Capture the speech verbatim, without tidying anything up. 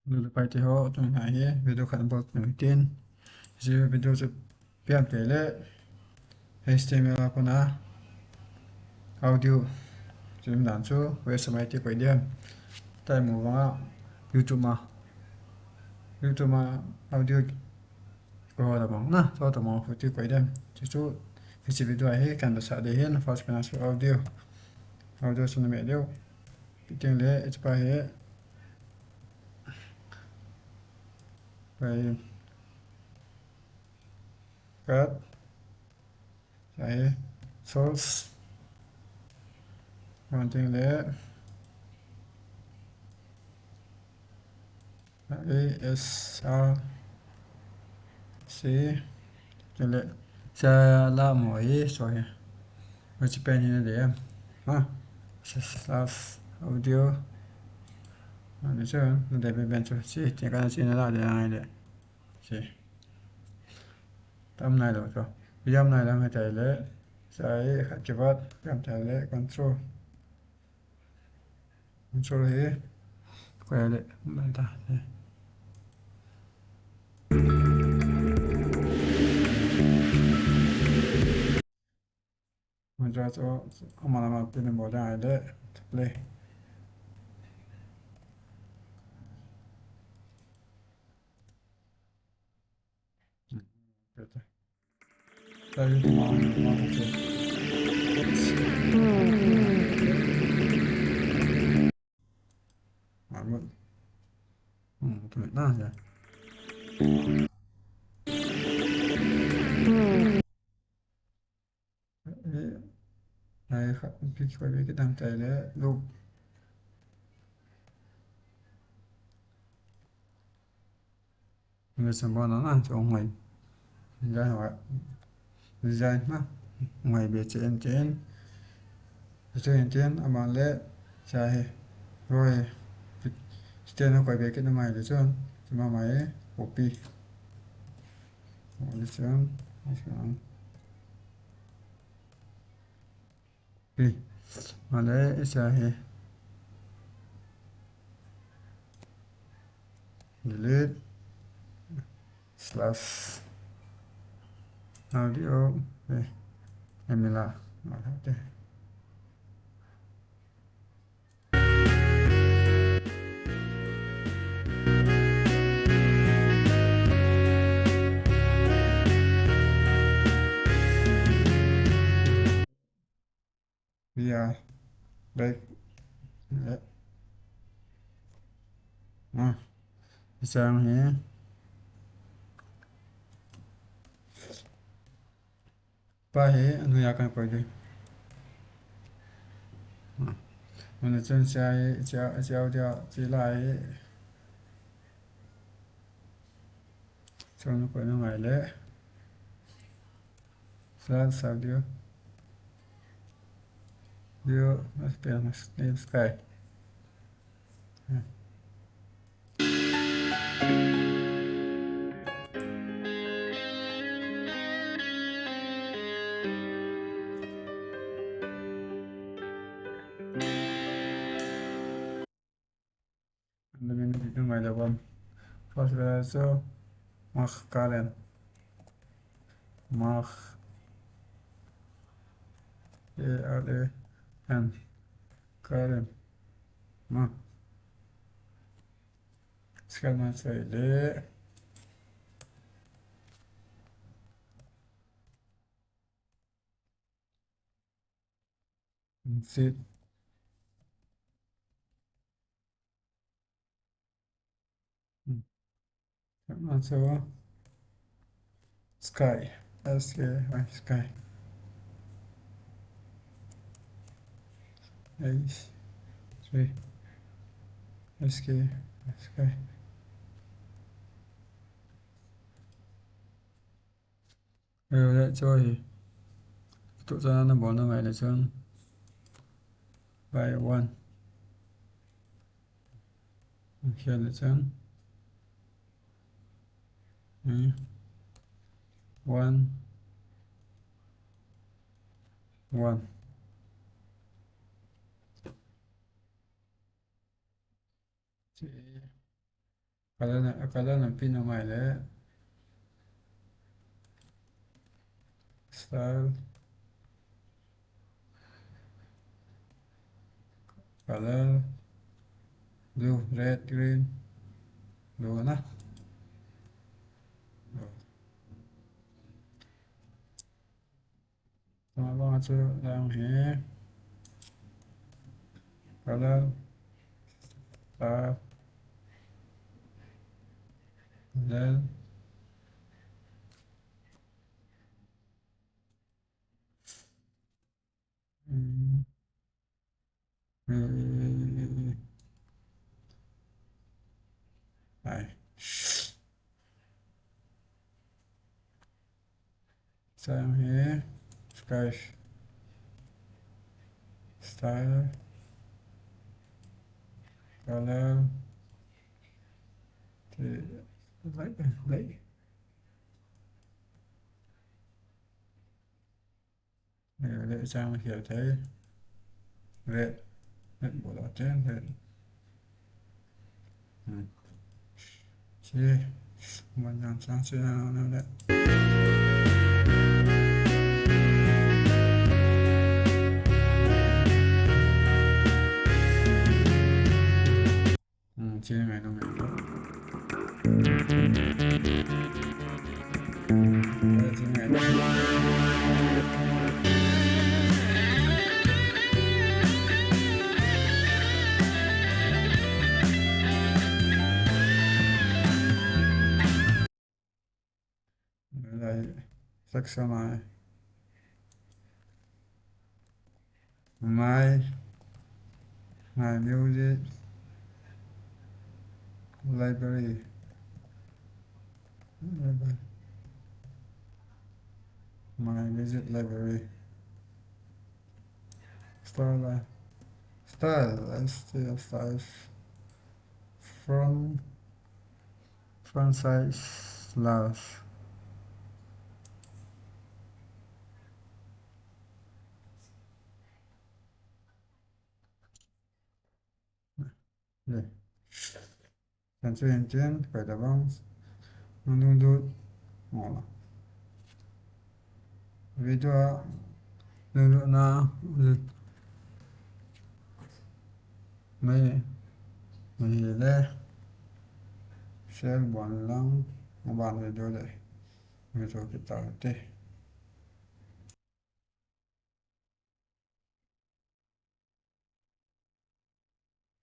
Lulu pai te ho, tuni hi video khat bol tuni tin. Hiche video chu piam te le H T M L a kona audio chim dan chu website mai ti koi diam. Tai mu vanga YouTube ma. YouTube ma audio ko ho ta bang na, to ta mo fu ti koi diam. Chu chu hiche video hi kan da sa de hin first kana chu audio. Audio chu na me deu. Piting le, it's pa hi. Pai. Cut. Pai. Source. One thing le. A S R C. Chule. Sa la mo hi, so hi. Mo chi pen hi na de. Ha. Sa, sa audio. Ani chu, na de ben ben chu. Si, ti ka si na la de ngai de. Si. Tam nai lo chu. Yam nai lang hai tai le. Sa hi khat kivat, yam tai le control. Control hi. Ko ya le, ban ta. Mun jua chu, ama lama pin mo da ai le, play. Sa YouTube ma, ma, okay. Mahmud. Hmm, tu na ya. Eh, ai kha, pi koi be kidam tai le, loop. Ngai sambon na, na, chu ngai. Design wa. Design na. Ngai be chen chen. Chen chen, ama le, cha he. Roi. Chen na koi be kit na mai le chun. Chuma mai, copy. Copy chun. Copy. Hi. Male, isa hi. Delete. Slash. Audio. Hi. Emila. Male, te. We are back. Yeah. Ah, isang hi. Pa hi, anu ya kan koi de. Ah, anu chun cha hi, cha, cha, cha, cha la hi. Chun koi na ngai le. Sa, sa, dio. Dio, mas pe, mas, ni sky. Hmm. Anda min di tu mai da bam. First letter chu Mark Karen. Mark. A R A N. Karen. Ma. Scan na chai le. Sit. Hmm. Scan na chai. Sky. S K Y, sky. H, three. S K, sky. Area chu hi. Tu chana na bol na ngai le chun. By one. Khel le chun. Hmm. One. One. Che. Color na, color na pin na mai le. Style. Color. Blue, red, green. Blue na. Tuma bang chu lang hi. Color. Style. Then. Hmm. Hmm. Ai. Sang hi. Sky. Style. Color. Te, lai, lai. Red chang hial thei. Red. Red bol a chen red. Hmm. Chi. Mon yang chang chi na na le. Hmm, chi ngai nung ngai. Chi ngai nung ngai. Lai section ai. My, my music library. My music library. Style, style, style, style. From Franchise Love. Chan chu hin chin, koi tabang. Nung nung du. Video a nung nung na. Mai, mai le. Share bon lang. Ban video le. Video kita te.